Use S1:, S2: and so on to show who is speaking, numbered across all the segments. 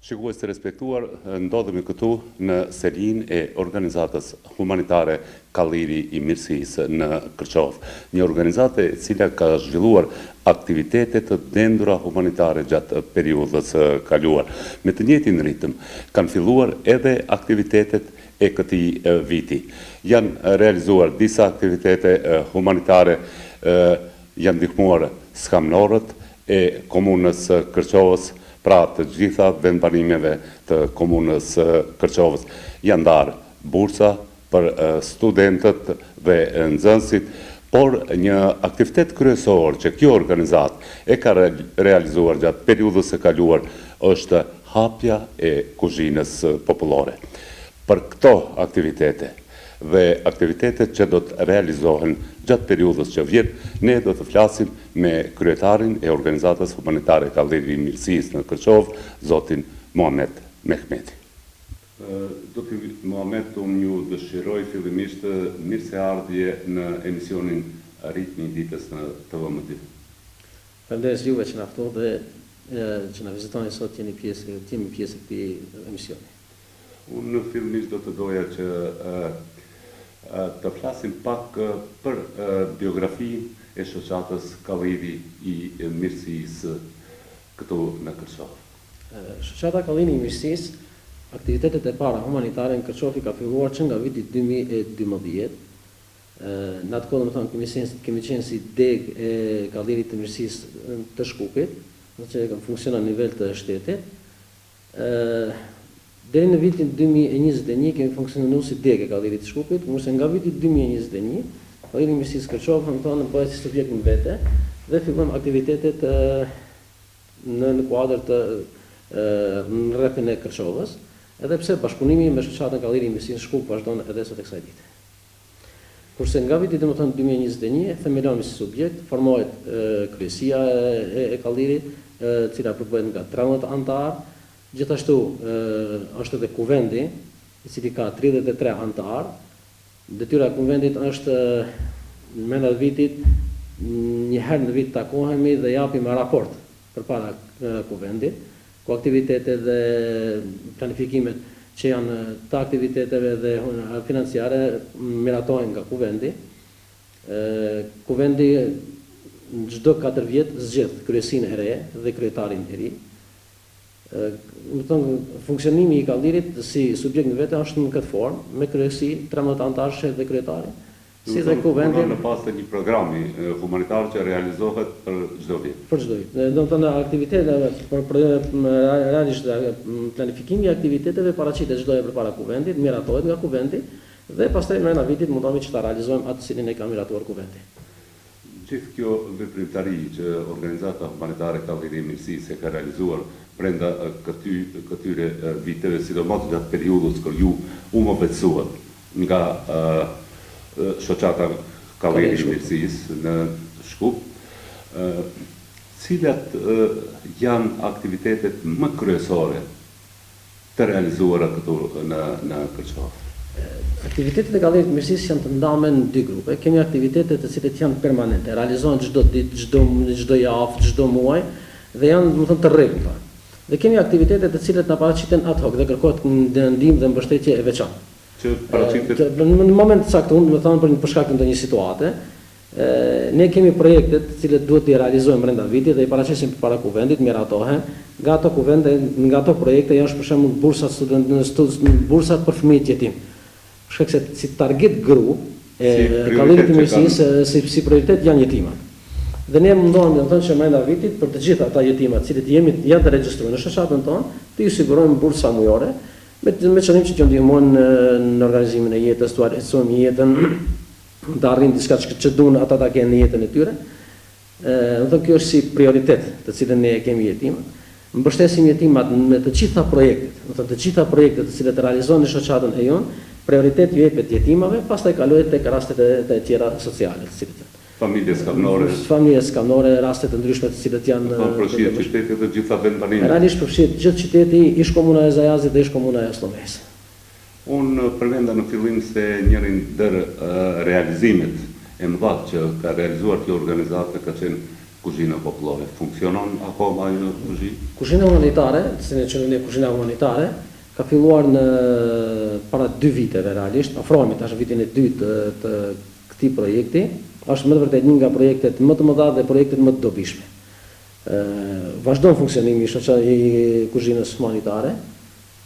S1: Shikues të respektuar, ndodhemi këtu në selinë e organizatës humanitare Kalliri i Mirësisë në Kërçovë, një organizatë e cila ka zhvilluar aktivitete të dendura humanitare gjatë periudhës së kaluar. Me të njëjtin ritëm kanë filluar edhe aktivitetet e këtij viti. Janë realizuar disa aktivitete humanitare, janë ndihmuar skamnorët e komunës së Kërçovës, pra të gjitha vendbanimeve të komunës së Kërçovës. Janë ndarë bursa për studentët dhe nxënësit, por një aktivitet kryesor që kjo organizatë e ka realizuar gjatë periudhës së kaluar është hapja e kuzhinës popullore. Për këto aktivitete dhe aktivitetet që do të realizohen gjatë periudhës që vjen, ne do të flasim me kryetarin e Organizatës Humanitare Kalliri i Mirësisë në Kërçovë, zotin Muhamet Mehmeti. Zoti Muhamet, unë ju dëshiroj fillimisht mirëseardhje në emisionin Ritmi i Ditës në TVM2.
S2: Faleminderit juve që na ftuat dhe që na vizitoni sot jeni pjesë, të jemi pjesë e këtij emisioni.
S1: Unë fillimisht do të doja që të flasim pak për biografinë e shoqatës Kalliri i Mirësisë këtu në Kërçovë.
S2: Shoqata Kalliri i Mirësisë aktivitetet e para humanitare në Kërçovë i ka filluar që nga viti 2012. Në atë kohë, domethënë, kemi qenë, kemi qenë si degë e Kallirit të Mirësisë të Shkupit, do të thotë funksionon në nivel të shtetit. Deri në vitin 2021 kemi funksionuar si degë e Kallirit të Shkupit, kurse nga viti 2021 Kalliri i Mirësisë Kërçovë, domethënë, bëhet si subjekt në vete dhe fillojmë aktivitetet në në kuadër të në rrethin e Kërçovës, edhe pse bashkëpunimi me shoqatën Kalliri i Mirësisë në Shkup vazhdon edhe sot e kësaj dite. Kurse nga viti domethënë 2021 themelohemi si subjekt, formohet kryesia e, e Kallirit, e cila përbëhet nga 13 anëtarë, gjithashtu është edhe kuvendi, i cili ka 33 anëtarë. Detyra e kuvendit është brenda vitit një herë në vit takohemi dhe japim raport përpara kuvendit, ku aktivitetet dhe planifikimet që janë të aktiviteteve dhe financiare miratohen nga kuvendi. Kuvendi çdo 4 vjet zgjedh kryesinë e re dhe kryetarin e ri. Domethënë, funksionimi i Kallirit si subjekt në vete është në këtë formë, me kryesi 13 anëtarëshe dhe kryetari, si dhe kuvendi.
S1: Punon në bazë të një programi humanitar që realizohet për çdo vit.
S2: Për çdo vit. Domethënë aktivitetet për, për realisht planifikimi i aktiviteteve paraqitet çdo herë përpara kuvendit, miratohet nga kuvendi dhe pastaj brenda vitit mundohemi që ta realizojmë atë cilin e ka miratuar kuvendi.
S1: Gjithë kjo veprimtari që organizata humanitare Kalliri i Mirësisë e ka realizuar brenda këty, këtyre viteve, sidomos gjatë periudhës kur ju u mëvetësuat nga shoqata Kalliri i Mirësisë në Shkup, cilat janë aktivitetet më kryesore të realizuara këtu në në Kërçovë?
S2: Aktivitetet e Kallirit të Mirësisë janë të ndame në dy grupe. Kemi aktivitete të cilat janë permanente, realizohen çdo ditë, çdo çdo javë, çdo muaj dhe janë, domethënë, të rregullta. Dhe kemi aktivitete të cilat na paraqiten ad hoc dhe kërkohet ndihmë dhe mbështetje e veçantë.
S1: Që paraqitet
S2: në një moment të caktuar, domethënë për për shkak të ndonjë situate, Ne kemi projekte të cilat duhet t'i realizojmë brenda vitit dhe i paraqesim përpara kuvendit, miratohen. Nga ato kuvende, nga ato projekte janë për shembull bursat student, bursat për fëmijët jetim. Për shkak se si target group e Kallirit të Mirësisë si si prioritet janë jetimat. Dhe ne mundohemi domethënë që brenda vitit për të gjithë ata jetima të cilët jemi janë të regjistruar në shoqatën tonë, të ju sigurojmë bursa mujore me me qëllim që t'ju ndihmojnë në organizimin e jetës, t'ua lehtësojmë jetën, të arrijnë diçka që, që duan ata ta kenë në jetën e tyre. Ë, domethënë kjo është si prioritet të cilën ne e kemi jetimat. Mbështesim jetimat me të gjitha projektet, domethënë të gjitha projektet të cilat realizohen në shoqatën e jonë, prioritet ju jepet jetimave, pastaj kalohet tek rastet e, të tjera sociale, të cilat janë.
S1: Familje skamnore.
S2: Familje skamnore, raste të ndryshme të cilat janë
S1: Domethënë përfshihet qyteti dhe gjitha vendbanimet.
S2: Realisht përfshihet gjithë qyteti, ish komuna e Zajazit dhe ish komuna e Osllomesë.
S1: Unë përmenda në fillim se njëri ndër realizimet e mëdha që ka realizuar kjo organizatë ka qenë Kuzhina popullore, funksionon akoma ajo
S2: kuzhinë? Kuzhina humanitare, të cilën e quajmë ne kuzhina humanitare, ka filluar në para dy viteve realisht, afrohemi tash në vitin e dytë të këtij projekti. Është me të vërtetë një nga projektet më të mëdha dhe projektet më të dobishme. Vazhdon funksionimi i i kuzhinës humanitare.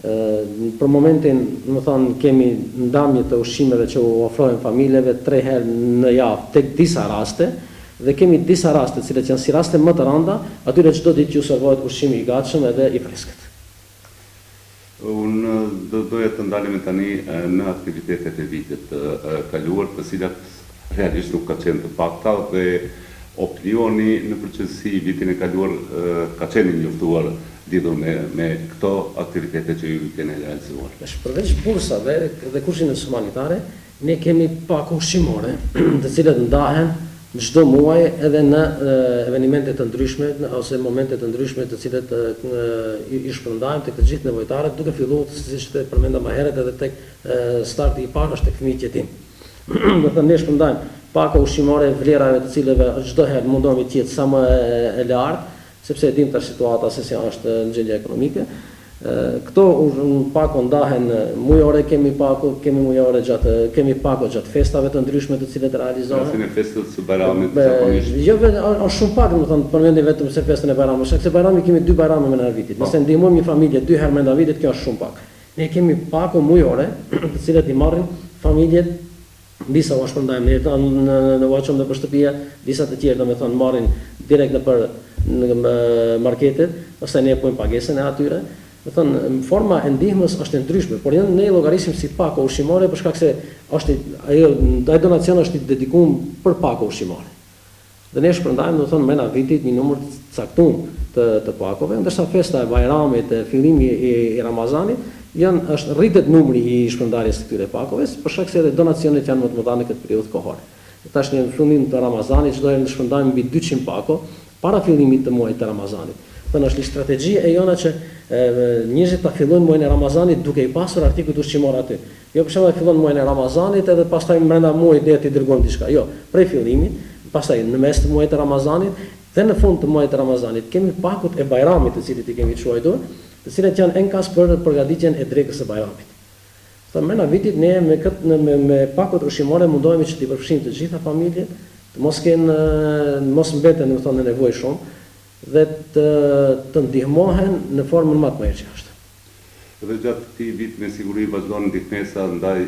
S2: Për momentin, domethënë, kemi ndamje të ushqimeve që u ofrohen familjeve tre herë në javë tek disa raste dhe kemi disa raste të cilat janë si raste më të rënda, atyre çdo ditë ju servohet ushqimi i gatshëm edhe i freskët.
S1: Unë do doja të ndalemi tani në aktivitetet e vitit të kaluar, të cilat realisht nuk ka qenë të pakta dhe opinioni në përgjithësi vitin e kaluar ka qenë i njoftuar lidhur me me këto aktivitete që ju i keni realizuar.
S2: Tash përveç bursave dhe kuzhinës humanitare, ne kemi pako ushqimore, të cilat ndahen çdo muaj edhe në evenimente të ndryshme ose momente të ndryshme të cilat i shpërndajmë tek të gjithë nevojtarët, duke filluar siç e përmenda më herët edhe tek starti i parë është tek fëmijët jetim. Domethënë ne shpërndajmë pako ushqimore vlera e të cilave çdo herë mundohemi të jetë sa më e lartë, sepse e dimë tash situata se si është në gjendja ekonomike. Këto pako ndahen mujore, kemi pako, kemi mujore gjatë, kemi pako gjatë festave të ndryshme të cilat
S1: realizohen. Rastin e festës së Bajramit zakonisht.
S2: Jo vetëm, është shumë pak, domethënë, përmendim vetëm se festën e Bajramit, sepse Bajrami kemi dy Bajrame brenda vitit. Po. Nëse ndihmojmë një familje dy herë brenda vitit, kjo është shumë pak. Ne kemi pako mujore, të cilat i marrin familjet Disa ua shpërndajmë ne në në ua çojmë nëpër shtëpia, disa të tjerë domethënë marrin direkt nëpër në marketet, pastaj ne bëjmë pagesën e atyre. Domethënë forma e ndihmës është e ndryshme, por janë ne i llogarisim si pako ushqimore për shkak se është ajo ai donacion është i dedikuar për pako ushqimore. Dhe ne shpërndajmë, domethënë, mrena vitit një numër të caktum të të pakove, ndërsa festa e Bajramit e fillimi i i Ramazanit janë është rritet numri i shpërndarjes së këtyre pakove, për shkak se edhe donacionet janë më të mëdha në këtë periudhë kohore. Dhe tash në fillim të Ramazanit çdo herë ne shpërndajmë mbi 200 pako para fillimit të muajit të Ramazanit. Domethënë është një strategji e jona që njerëzit ta fillojnë muajin e Ramazanit duke i pasur artikujt ushqimorë aty. Jo për shembull e fillon muajin e Ramazanit edhe pastaj mbrenda muajit ne t'i dërgojmë diçka. Jo, prej fillimit, pastaj në mes të muajit të Ramazanit dhe në fund të muajit të Ramazanit kemi pakot e Bajramit të cilit i kemi quajtur, të cilat janë enkas për përgatitjen e drekës së Bajramit. Thënë mbrenda vitit ne me këtë me, me, me pakot ushqimore mundohemi që t'i përfshijmë të gjitha familjet, të mos kenë mos mbeten domethënë në nevojë shumë dhe të të ndihmohen në formën më të mirë që është.
S1: Edhe gjatë këtij viti me siguri vazhdon ndihmesa ndaj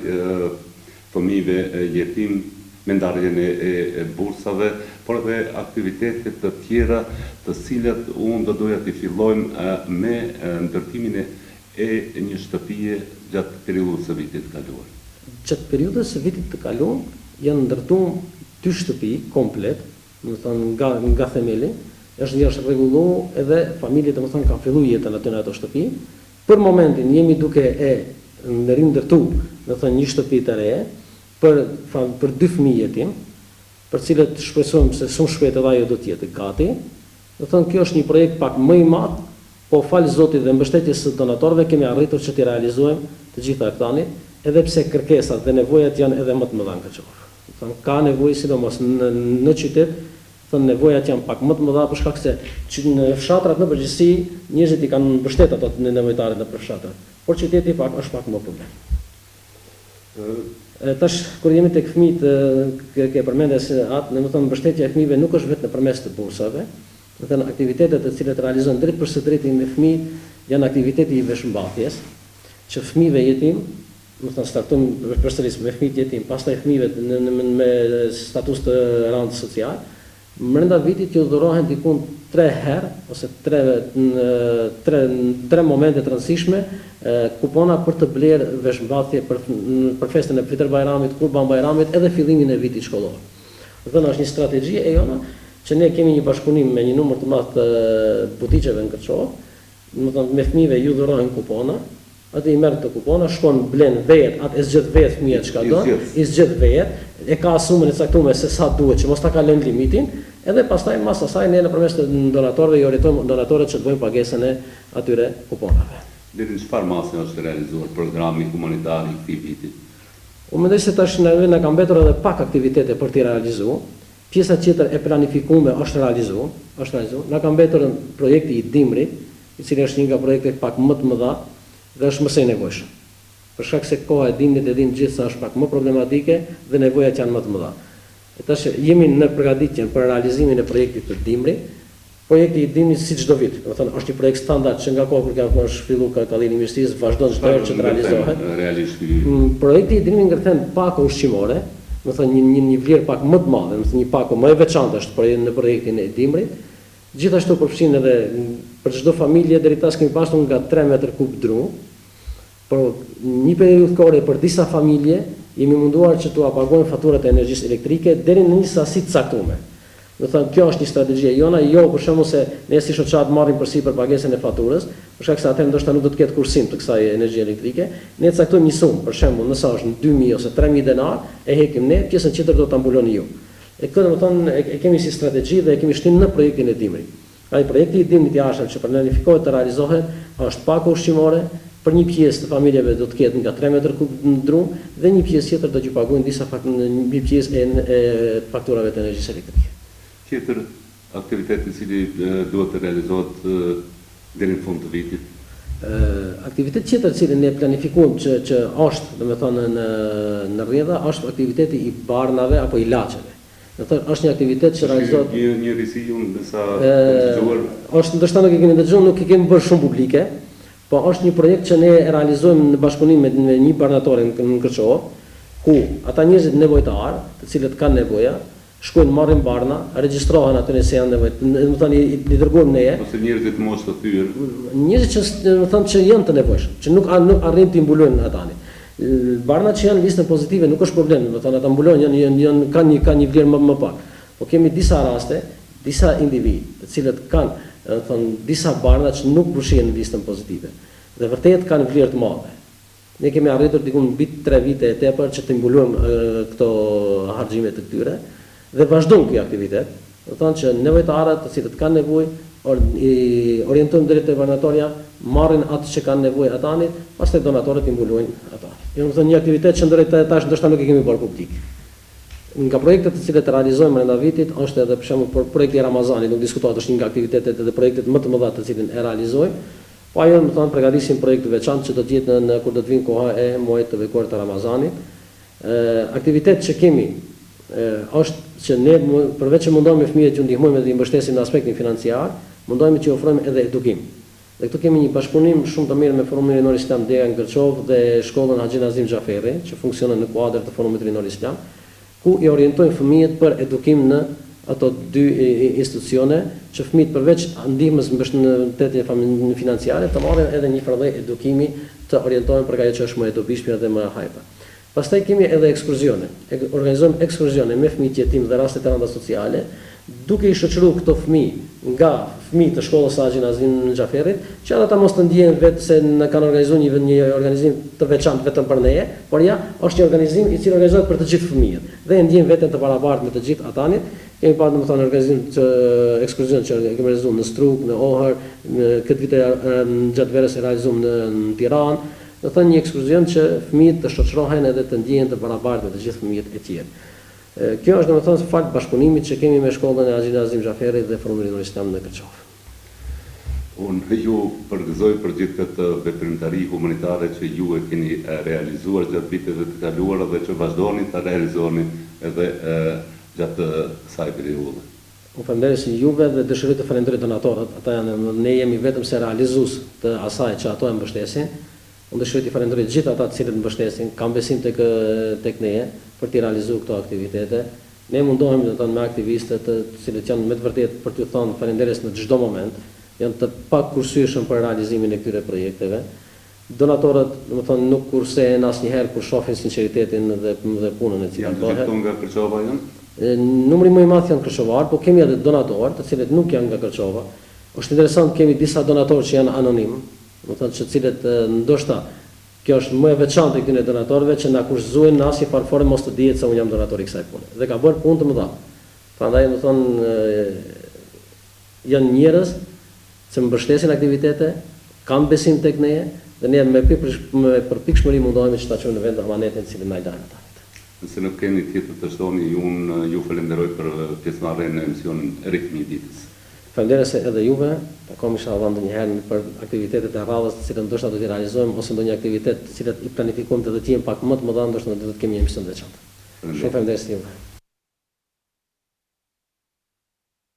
S1: fëmijëve jetim me ndarjen e bursave, por edhe aktivitete të tjera të cilat unë do doja t'i fillojmë me ndërtimin e një shtëpie gjatë periudhës së vitit të
S2: kaluar. Gjatë periudhës së vitit të kaluar janë ndërtuar dy shtëpi komplet, domethënë nga nga themeli, është është rregullu edhe familjet domethënë kanë fillu jetën aty në ato shtëpi. Për momentin jemi duke e rindërtu, domethënë një shtëpi të re për për dy fëmijë jetim, për të cilët shpresojmë se shumë shpejt edhe ajo do të jetë gati. Domethënë kjo është një projekt pak më i madh, po falë Zotit dhe mbështetjes së donatorëve kemi arritur që t'i realizojmë të gjitha këtani, edhe pse kërkesat dhe nevojat janë edhe më të mëdha në Kërçovë. Thënë ka nevojë sidomos në në qytet, thënë nevojat janë pak më të mëdha për shkak se në fshatrat në përgjithësi njerëzit i kanë mbështet ato nevojtarët nëpër fshatra, por qyteti pak është pak më problem. E tash kur jemi tek fëmijët ke, ke përmendë se atë, domethënë mbështetja e fëmijëve nuk është vetëm përmes të bursave, domethënë aktivitetet të cilat realizohen drejt për së drejti me fëmijë janë aktiviteti i veshmbathjes, që fëmijëve jetim Domethënë startojmë përsëris me fëmijët jetim, pastaj fëmijëve në, në, me status të rëndë social, mbrenda vitit ju dhurohen dikun tre herë ose tre në tre tre momente të rëndësishme kupona për të blerë veshmbathje për për festën e Fitër Bajramit, Kurban Bajramit edhe fillimin e vitit shkollor. Domethënë është një strategji e jona që ne kemi një bashkëpunim me një numër të madh të butiqeve në Kërçovë, domethënë me fëmijëve ju dhurohen kupona, Atë i merr këto kupona, shkon blen vet, atë e zgjedh vet fëmija çka do, i zgjedh vet, e ka sumën e caktuar se sa duhet që mos ta kalojnë limitin, edhe pastaj mas asaj ne nëpërmes të donatorëve i orientojmë donatorët që të bëjnë pagesën e atyre kuponave.
S1: Deri në çfarë mase është realizuar programi humanitar i këtij viti?
S2: Unë mendoj se tash neve na ka mbetur edhe pak aktivitete për t'i realizu. Pjesa tjetër e planifikume është realizu, është realizu. Na ka mbetur projekti i dimrit, i cili është një nga projektet pak më të mëdha dhe është më se i nevojshëm. Për shkak se koha e dimrit e dimë të gjithë se është pak më problematike dhe nevojat janë më të mëdha. E tash jemi në përgatitjen për realizimin e projektit të dimrit. Projekti i dimrit si çdo vit, domethënë është një projekt standard që nga koha kur ka është fillu Kalliri i Mirësisë vazhdon çdo herë që të realizohet.
S1: Realisht ky.
S2: Projekti i dimrit ngërthen pako ushqimore, domethënë një një një vlerë pak më të madhe, domethënë një pako më e veçantë është për në projektin e dimrit. Gjithashtu përfshin edhe për çdo familje deri tash kemi pasur nga 3 metër kub dru, Por një periudhë kohore për disa familje jemi munduar që t'ua paguajmë faturat e energjisë elektrike deri në një sasi të caktume. Do të thënë kjo është një strategji e jona, jo për shembull se ne si shoqatë marrim përsipër pagesën e faturës, për shkak se atëherë ndoshta nuk do të ketë kursim të kësaj energjie elektrike. Ne caktojmë një sumë, për shembull, nëse është në 2000 ose 3000 denarë, e hekim ne, pjesën tjetër do ta mbuloni ju. E këtë domethënë e kemi si strategji dhe e kemi shtinë në projektin e dimrit. Ai projekti i dimrit i ardhshëm që planifikohet të realizohet është pako ushqimore, për një pjesë të familjeve do të ketë nga tre metër kub dru dhe një pjesë tjetër do t'ju paguajnë disa një pjesë e e fakturave të energjisë elektrike.
S1: Tjetër aktivitet i cili duhet të realizohet deri në fund të vitit?
S2: Aktivitet tjetër të cilin ne planifikuam që që është, domethënë në në rrjedha është aktiviteti i barnave apo ilaçeve. Do të thotë është një aktivitet që
S1: realizohet Është një risi unë me sa kam
S2: dëgjuar. Është ndoshta nuk e keni dëgjuar, nuk e kemi bërë shumë publike, po është një projekt që ne e realizojmë në bashkëpunim me, me një barnatore në, në Kërçovë, ku ata njerëzit nevojtarë, të cilët kanë nevoja, shkojnë marrin barna, regjistrohen aty nëse janë nevojë, domethënë i, i dërgojmë ne.
S1: Ose njerëzit moshë të
S2: thyer. Njerëzit që domethënë që janë të nevojshëm, që nuk nuk arrijnë t'i mbulojnë ata. Barnat që janë në listën pozitive nuk është problem, domethënë ata mbulojnë, janë janë janë kanë një kanë një vlerë më më pak. Po kemi disa raste, disa individë, të cilët kanë, domethënë disa barna që nuk përfshihen në listën pozitive dhe vërtet kanë vlerë të madhe. Ne kemi arritur diku mbi 3 vite e tepër që të mbulojmë këto harxhime të këtyre dhe vazhdon ky aktivitet. Do të thonë që nevojtarët, të cilët kanë nevojë, or, i orientojmë drejt te barnatorja, marrin atë që kanë nevojë atani, pastaj donatorët i mbulojnë ata. Jo, do të thonë një aktivitet që deri tash ndoshta nuk e kemi bërë publik. Nga projektet të cilët realizojmë brenda vitit është edhe për shembull për projekti i Ramazanit, nuk diskutohet, është një nga aktivitetet edhe projektet më të mëdha të cilin e realizojmë. Po ajo, do të thonë, përgatisim projekt të veçantë që do të jetë në, në kur do të vinë koha e muajit të bekuar të Ramazanit. Aktivitet që kemi është që ne përveç që mundohemi fëmijët t'ju ndihmojmë dhe t'i mbështesim në aspektin financiar, mundohemi t'ju ofrojmë edhe edukim. Dhe këtu kemi një bashkëpunim shumë të mirë me Forumin Rinor Islam Dega në Kërçovë dhe shkollën Haxhi Nazim Xhaferri, që funksionon në kuadër të Forumit Rinor Islam, ku i orientojmë fëmijët për edukim në ato dy institucione, që fëmijët përveç ndihmës mbështetje financiare, të marrin edhe një farë lloj edukimi, të orientohen për ajo që është më e dobishmja dhe më e hajta. Pastaj kemi edhe ekskursione. Organizojmë ekskursione me fëmijët jetimë dhe raste të rënda sociale, duke i shoqëruar këto fëmijë nga fëmijë të shkollës së Haxhi Nazim Xhaferrit, që edhe ata mos të ndjehen vetë se na kanë organizuar një një organizim të veçantë vetëm për ne, por ja, është një organizim i cili organizohet për të gjithë fëmijët dhe e ndjejnë veten të barabartë me të gjithë ata. Kemi parë domethënë organizim të ekskursion që e kemi realizuar në Strugë, në Ohër, në këtë vit gjatë verës e realizuam në, në Tiranë. Do të thënë një ekskursion që fëmijët të shoqërohen edhe të ndjehen të barabartë me të gjithë fëmijët e tjerë. Kjo është domethënë falë bashkëpunimit që kemi me shkollën e Haxhi Nazim Xhaferrit dhe Forumin Rinor Islam në Kërçovë.
S1: Unë ju përgëzoj për gjithë këtë veprimtari humanitare që ju e keni realizuar gjatë viteve të kaluara dhe që vazhdoni ta realizoni edhe gjatë kësaj periudhe.
S2: Unë falënderoj juve dhe dëshiroj të falënderoj donatorët, ata janë, ne jemi vetëm se realizues të asaj që ato e mbështesin. Unë dëshiroj t'i falënderoj të gjithë ata të cilët mbështesin, kanë besim tek tek ne për t'i realizuar këto aktivitete. Ne mundohemi, do të thënë, me aktivistët, të cilët janë me të vërtetë për t'ju thënë faleminderit në çdo moment, janë të pakursyeshëm për realizimin e këtyre projekteve. Donatorët, domethënë, nuk kursehen asnjëherë kur shohin sinqeritetin dhe dhe punën e cila
S1: bëhet. Janë të gjithë këto nga Kërçova
S2: janë? Numri më i madh janë kërçovarë, po kemi edhe donatorë, të cilët nuk janë nga Kërçova. Është interesant kemi disa donatorë që janë anonim, domethënë që cilët ndoshta kjo është më e veçantë e këtyre donatorëve që na kushtëzojnë në asnjë farë forme mos të dihet se unë jam donator i kësaj pune. Dhe ka bërë punë të mëdha. Prandaj, domethënë, Janë njerëz që mbështesin aktivitete, kanë besim tek ne dhe ne me me përpikshmëri mundohemi që ta çojmë në vend amanetin të cilin na e lanë ata.
S1: Nëse nuk keni tjetër të shtoni, unë ju falenderoj për pjesëmarrjen në emisionin Ritmi i Ditës.
S2: Faleminderit edhe juve, takohemi inshallah ndonjëherë për aktivitetet e radhës të cilat ndoshta do t'i realizojmë ose ndonjë aktivitet të cilat i planifikojmë të do të jenë pak më të mëdha ndoshta do të kemi një emision të veçantë. Shumë faleminderit juve.